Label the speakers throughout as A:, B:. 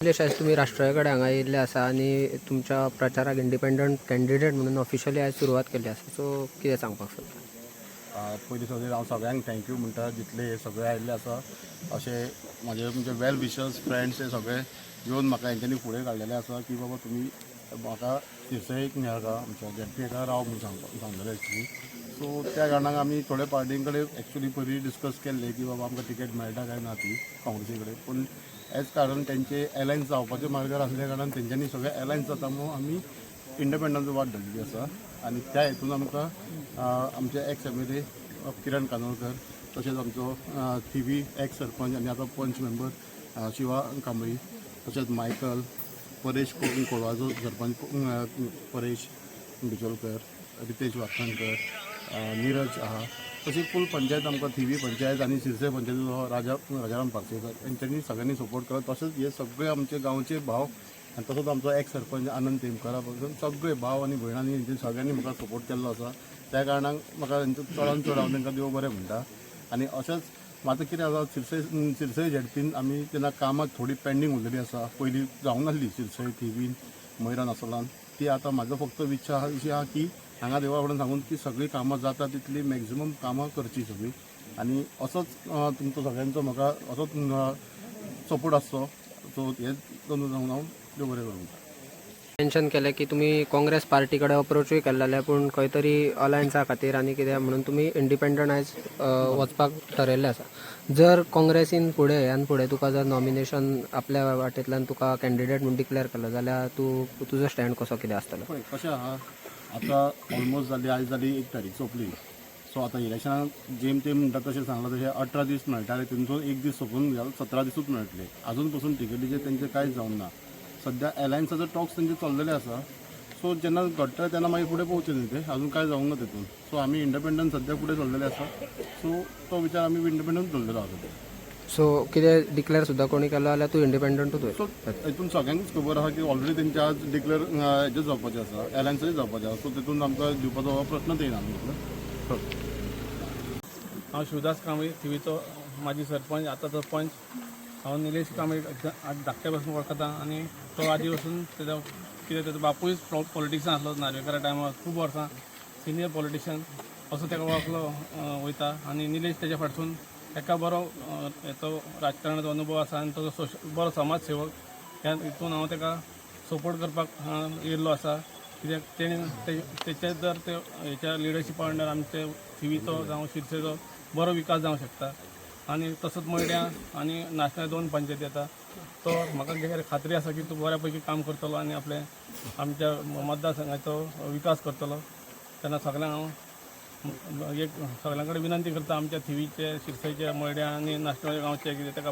A: निलेश, आयज तुमी राष्ट्रीय कडेन हांगा येयल्ले आसा आनी तुमच्या प्रचाराक इंडिपेंडंट कॅन्डिडेट म्हणून ऑफिशियली आयज सुरवात केल्ली आसा. सो कितें सांगपाक सोदता?
B: पयलीं सगळें हांव सगळ्यांक thank you म्हणटा, जितले हे सगळे आयिल्ले आसा. अशे म्हाजे म्हणजे वेल विशर्स, फ्रेंड्स, हे सगळे येवन म्हाका हेंच्यांनी फुडें काडलेले आसा की बाबा तुमी म्हाका शिरसय एक मेळटा, आमच्या झेडपी एका राव म्हणून सांगलेले एक्चुली. सो त्या कारणाक आमी थोड्या पार्टीं कडेन एक्चुली पयलीं डिस्कस केल्लें की बाबा आमकां तिकेट मेळटा काय ना ती काँग्रेसी कडेन. पूण एज कारण तेंचे एलायन्स जावपाचे मार्गार आसल्या कारणान तेंच्यांनी सगळे एलायन्स जाता म्हणून आमी इंडिपेंडंट वाट धरलेली आसा. आनी त्या हेतून आमकां आमचे एक्स एमएलए किरण कानोळकर, तशेंच आमचो थिवी एक्स सरपंच आनी आतां पंच मेंबर शिवा कांबळी, तशेंच मायकल परेश, कोलवाचो सरपंच परेश बिचोलकर, रितेश वाखणकर, निरज आहा, तशी फूल पंचायत आमकां थिवी पंचायत आनी सिरसे पंचायतीचो राजाराम पार्सेकर हेंच्यांनी सगळ्यांनी सपोर्ट केलो. तशेंच हे सगळे आमचे गांवचे भाव आनी तसोच आमचो एक्स सरपंच आनंद तेमकरा पासून सगळे भाव आनी भयणांनी हेंचे सगळ्यांनी म्हाका सपोर्ट केल्लो आसा. त्या कारणान म्हाका हेंचो चडान चड हांव तांकां देव बरें म्हणटा. आनी अशेंच आतां कितें आसा, सिरसय झेडपीन आमी तेन्ना कामां थोडी पेंडींग उरलेली आसा. पयलीं जावंक नासली सिरसय, थिवीन, मयरान, आसोलान. ती आतां म्हाजो फक्त इच्छा आहा अशी आहा की हांगा देवा कडेन सांगून की सगळीं कामां जाता तितली मॅक्झिमम कामां करची सगळीं. आनी असोच तुमचो सगळ्यांचो म्हाका असोच सपोर्ट आसचो. सो हें दोन सांगून हांव देव बरें करूं.
A: मेन्शन केलें की तुमी काँग्रेस पार्टी कडेन अप्रोचूय केल्लें, पूण खंय तरी अलायन्सा खातीर आनी कितें म्हणून तुमी इंडिपेंडंट आयज वचपाक ठरयल्लें आसा. जर काँग्रेसीन फुडें ह्यान फुडें तुका जर नॉमिनेशन आपल्या वाटेंतल्यान तुका कॅन्डिडेट म्हणून डिक्लेअर केलो जाल्यार तूं तुजो स्टँड कसो कितें आसतलो?
B: पळय कशें आहा, आतां ऑलमोस्ट जाली, आयज जाली 1 तारीख सोंपली. सो आतां इलेक्शनाक जेम तेम म्हणटा तशें सांगलां तशें 18 दीस मेळटाले, तेंचो एक दीस सोंपून गेलो, 17 दिसूच मेळटले. आजून पसून टिकेटीचे तेंचे कांयच जावंक ना. सद्या एलायन्साचो टॉक्स तेंचे चल्लेले आसा. सो जेन्ना घडटलें तेन्ना मागीर फुडें पळोवचें न्ही तें. अजून कांय जावंक ना तेतून. सो आमी इंडिपेंडंट सद्या फुडें चल्लेले आसा. सो तो विचार आमी इंडिपेंडंट दवरलेलो आसा सद्या.
A: सो कितें डिक्लेअर सुद्दां कोणी केलो जाल्यार तूं इंडिपेंडंटूच
B: सो
A: वयता?
B: हितून सगळ्यांकूच खबर आसा की ऑलरेडी तेंचे आज डिक्लेअर हेजें जावपाचें आसा, एलायन्साचें जावपाचें आसा. सो तितून आमकां दिवपाचो हो प्रश्नच येना न्हू.
C: हांव शिवदास कांबळी, थिवीचो माजी सरपंच, आतांचो पंच. हांव निलेश कांबळी धाकटे पासून वळखता आनी तो आदी पासून तेजो कितें तेजो बापूय पॉलिटिक्सान आसलो नार्वेकरा टायमार खूब वर्सां, सिनियर पॉलिटिशियन असो ताका वळखलो वयता. आनी निलेश तेज्या फाटसून ताका बरो हेचो राजकारणाचो अनुभव आसा आनी तो बरो समाज सेवक. ह्या हितून हांव ताका सपोर्ट करपाक येयल्लो आसा, कित्याक तेणें तेचे जर ते हेच्या लिडरशिपा अंडर आमचे थिवीचो जावं शिरसेचो बरो विकास जावंक शकता. आनी तसोच मयड्या आनी नाशण्या दोन पंचायती येता. तो म्हाका खात्री आसा की तूं बऱ्या पैकी काम करतलो आनी आपले आमच्या मतदारसंघाचो विकास करतलो. तेन्ना सगळ्यांक हांव एक सगळ्यां कडेन विनंती करता, आमच्या थिवीचे, शिरसयचे, मयड्या आनी नाशण्या गांवचे कितें ताका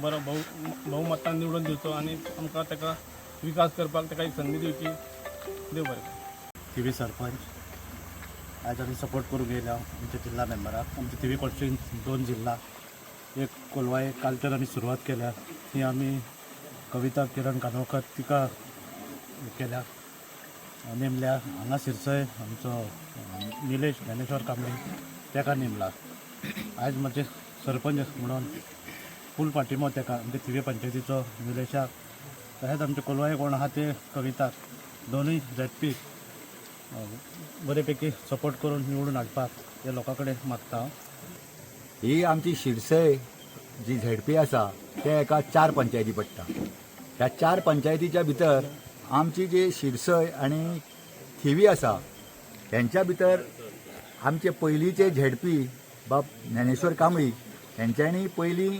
C: बरो बहुमतान निवडून दिवचो आनी आमकां ताका विकास करपाक ताका एक संदी दिवची. देव बरें करूं.
D: थिवी सरपंच, आयज आमी सपोर्ट करूंक येयल्या आमच्या जिल्ला मेंबराक. आमच्या थिवी कॉन्स्टिट्युएन्सी दोन जिल्ला, एक कोलवा, एक कालच्यान आमी सुरवात केल्या. ती आमी कविता किरण कानोळकर तिका केल्या, नेमल्या. हांगा सिरसय आमचो निलेश ज्ञानेश्वर कांबळी ताका नेमला. आयज म्हजे सरपंच म्हणून फूल पाठिंबो ताका, आमच्या थिवे पंचायतीचो निलेशाक. तशेंच आमचे कोलवाय कोण आहा ते कविताक, दोनूय झेडपी बरे पैकी सपोर्ट करून निवडून हाडपाक हे लोकां कडेन मागता हांव.
E: ही आमची शिरसय जी झेडपी आसा ते एका चार पंचायती पडटा. ह्या चार पंचायतीच्या भितर आमची जी शिरसय आनी थिवी आसा, हेंच्या भितर आमचे पयलींचे झेडपी बाब ज्ञानेश्वर कांबळी हेंच्यांनी पयलीं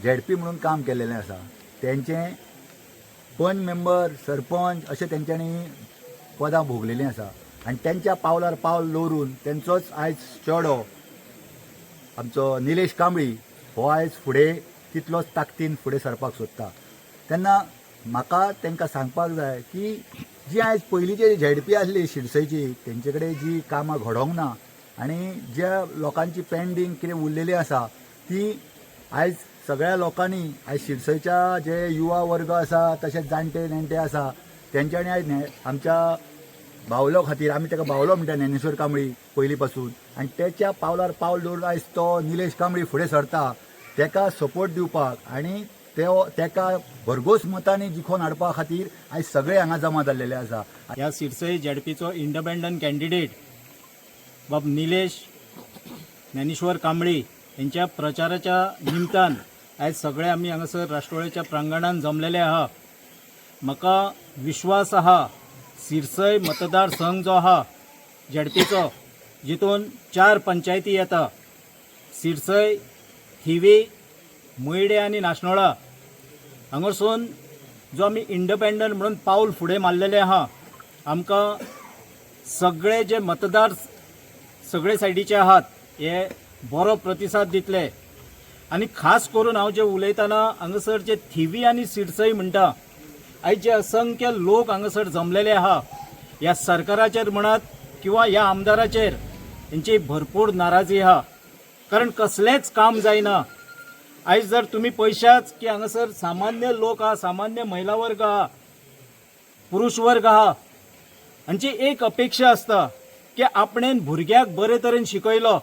E: झेडपी म्हणून काम केलेलें आसा. तेंचें पंच मेंबर, सरपंच अशें तेंच्यांनी पदां भोगलेलीं आसा आनी तेंच्या पावलार पावल दवरून तेंचोच आयज चेडो आमचो निलेश कांबळी हो आयज फुडें तितलोच ताकदीन फुडें सरपाक सोदता. तेन्ना म्हाका तांकां सांगपाक जाय की जी आयज पयलींची झेडपी आसली शिरसयची, तेंचे कडेन जी कामां घडोवंक ना आनी ज्या लोकांची पेंडींग कितें उरलेली आसा, ती आयज सगळ्या लोकांनी, आयज शिरसयच्या जे युवा वर्ग आसा, तशेंच जाणटे नेणटे आसा, तेंच्यांनी आयज आमच्या बावलो खातीर, आमी ताका बावलो म्हणटा, ज्ञानेश्वर कांबळी पयलीं पासून, आनी तेच्या पावलार पावल दवरून आयज तो निलेश कांबळी फुडें सरता, ताका सपोर्ट दिवपाक आनी ते तेका भरघोस मतांनी जिखोवन हाडपा खातीर आयज सगळे हांगा जमा जाल्लेले आसा.
F: ह्या सिरसई झेडपीचो इंडिपेंडंट कॅन्डिडेट बाब निलेश ज्ञानेश्वर कांबळी यांच्या प्रचाराच्या निमतान आयज सगळे आमी हांगासर राष्ट्रवाडीच्या प्रांगणान जमलेले आहा. म्हाका विश्वास आहा सिरसय मतदारसंघ जो आहा झेडपीचो, जितून 4 पंचायती येता, सिरसय, थिवी, मयडे आनी नाशनोळा, हांगासून जो आमी इंडिपेंडंट म्हणून पावल फुडें मारलेलें आहा, आमकां सगळे जे मतदार सगळे सायडीचे आहात हे बरो प्रतिसाद दितले. आनी खास करून हांव जे उलयतना हांगासर जे थिवी आनी सिरसई म्हणटा, आयज जे असंख्य लोक हांगासर जमलेले आहा, ह्या सरकाराचेर म्हणात किंवा ह्या आमदाराचेर हेंची भरपूर नाराजी आहा, कारण कसलेंच काम जायना. आयज जर तुमी पळयशात की हांगासर सामान्य लोक आहा, सामान्य महिला वर्ग आहा, पुरुश वर्ग आहा, हांची एक अपेक्षा आसता की आपणेन भुरग्याक बरे तरेन शिकयलो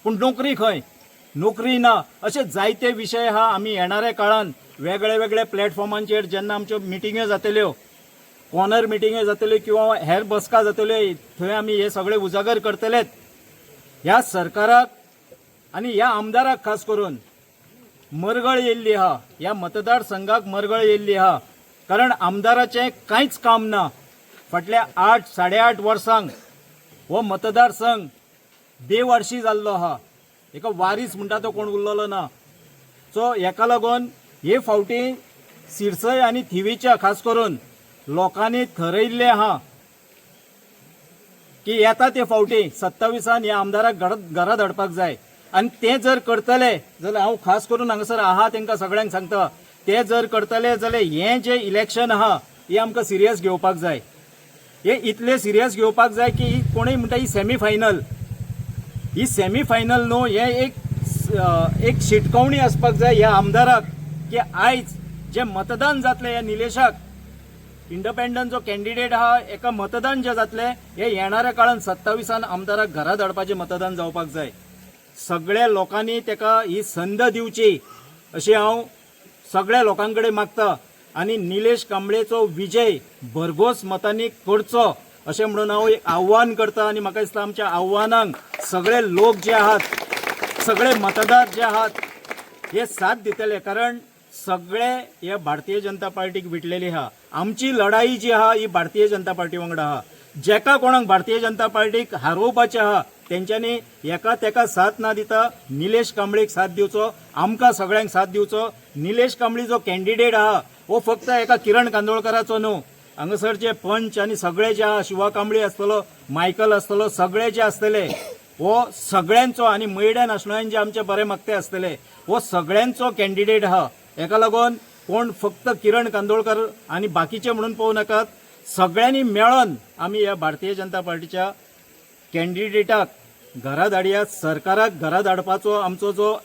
F: पूण नोकरी खंय, नोकरी ना. अशे जायते विशय आहा. आमी येणाऱ्या काळान वेगळे वेगळे प्लॅटफॉर्मांचेर जेन्ना आमच्यो मिटिंग्यो जातल्यो, कॉर्नर मिटिंग्यो जातल्यो किंवा हेर बसका जातल्यो, थंय आमी हे सगळे उजागर करतलेच. ह्या सरकाराक आनी ह्या आमदाराक खास करून मरगळ येयल्ली आहा, ह्या मतदारसंघाक मरगळ येयल्ली आहा, कारण आमदाराचें कांयच काम ना. फाटल्या 8 8.5 वर्सांक हो मतदारसंघ बेवारशी जाल्लो आहा, एका वारीस म्हणटा तो कोण उरलेलो ना. सो हेका लागून हे फावटी सिरसय आनी थिवीच्या खास करून लोकांनी थरयिल्लें आहा की येता ते फावटी 27 ह्या आमदाराक घरा धाडपाक जाय. आनी ते जर करतले जाल्यार हांव खास करून हांगासर आहा तांकां सगळ्यांक सांगता, ते जर करतले जाल्यार हें जें इलेक्शन आहा हें आमकां सिरियस घेवपाक जाय. हे इतलें सिरियस घेवपाक जाय की कोणूय म्हणटा ही सेमी फायनल, ही सेमी फायनल न्हू, हें एक शिटकावणी आसपाक जाय ह्या आमदाराक की आयज जें मतदान जातलें ह्या निलेशाक, इंडिपेंडंट जो कॅन्डिडेट आहा एका मतदान जें जातलें हें येणाऱ्या काळान 27 आमदाराक घरा धाडपाचें मतदान जावपाक जाय. सगळ्या लोकांनी तेका ही संद दिवची अशें हांव सगळ्या लोकां कडेन मागता आनी निलेश कांबळेचो विजय भरघोस मतांनी करचो अशें म्हणून हांव एक आव्हान करता. आनी म्हाका दिसता आमच्या आव्हानांक सगळे लोक जे आहात, सगळे मतदार जे आहात हे साथ दितले, कारण सगळे हे भारतीय जनता पार्टीक विटलेली आहा. आमची लढाई जी आहा ही भारतीय जनता पार्टी वांगडा आहा. जेका कोणाक भारतीय जनता पार्टीक हारोवपाचें आहा तेंच्यांनी एका तेका साथ ना दिता निलेश कांबळीक साथ दिवचो, आमकां सगळ्यांक साथ दिवचो. निलेश कांबळी जो कॅन्डिडेट आहा हो फक्त एका किरण कांदोळकराचो न्हू, हांगासर जे पंच आनी सगळे जे आहा, शिवा कांबळी आसतलो, मायकल आसतलो, सगळे जे आसतले हो सगळ्यांचो, आनी मयड्या नाशण्यान जे आमचे बरे मागते आसतले हो सगळ्यांचो कॅन्डिडेट आहा. हेका लागून कोण फक्त किरण कांदोळकर आनी बाकीचे म्हणून पळोवं नाकात, सगळ्यांनी मेळोन आमी ह्या भारतीय जनता पार्टीच्या कॅन्डिडेटाक घरा धाडया. सरकाराक घरा धाडपाचो आमचो जो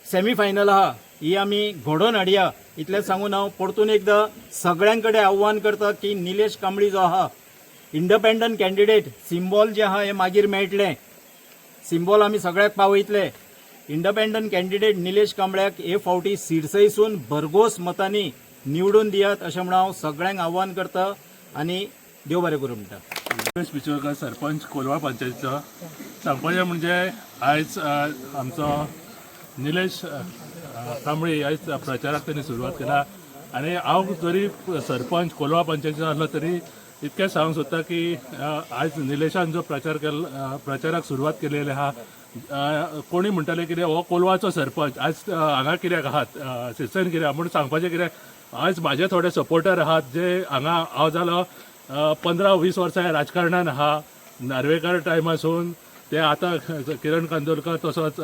F: सेमी फायनल आहा ही आमी घडोवन हाडया. इतलें सांगून हांव परतून एकदां सगळ्यां कडेन आव्हान करता की निलेश कांबळी जो आहा इंडिपेंडंट कॅन्डिडेट, सिम्बॉल जे आहा हे मागीर मेळटलें, सिम्बॉल आमी सगळ्याक पावयतले. इंडिपेंडंट कॅन्डिडेट निलेश कांबळ्याक हे फावटी सिरसईसून भरघोस मतांनी निवडून दियात अशें म्हणून हांव सगळ्यांक आव्हान करता आनी देव बरें करूं म्हणटा.
G: रमेश बिचोलकर, सरपंच कोलवाळ पंचायतीचो. सांगपाचें म्हणजे आयज आमचो निलेश कांबळी आयज प्रचाराक तेणी सुरवात केला आनी हांव जरी सरपंच कोलवाळ पंचायतीचो आसलो तरी इतकें सांगूंक सोदता की आयज निलेशान जो प्रचार केल्लो, प्रचाराक सुरवात केलेली आहा, कोणी म्हणटाले कितें हो कोलवाचो सरपंच आयज हांगा कित्याक आहात, सिरसन कित्याक म्हूण. सांगपाचें कितें, आयज म्हाजे थोडे सपोर्टर आहात जे हांगा हांव जालो 15-20 वर्सां ह्या राजकारणान आहा, नार्वेकर टायमासून ते आतां किरण कांदोळकर तसोच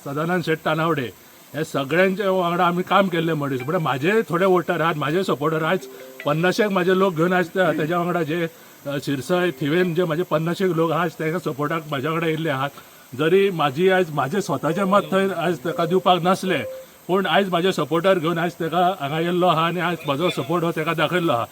G: सदानंद शेट तानावडे हे सगळ्यांच्या वांगडा आमी काम केल्ले मनीस. म्हणजे म्हाजे थोडे वोटर आहात, म्हाजे सपोर्टर आयज 50 म्हाजे लोक घेवन आयज तेज्या वांगडा जे शिरसय थिवेन जे म्हाजे 50 लोक आहात तेका सपोर्टाक म्हाज्या वांगडा येयल्ले आहात. जरी म्हाजी आयज म्हाजें स्वताचें मत थंय आयज ताका दिवपाक नासलें, पूण आयज म्हाजे सपोर्टर घेवन आयज ताका हांगा येयल्लो आहा आनी आयज म्हाजो सपोर्ट हो ताका दाखयल्लो आहा.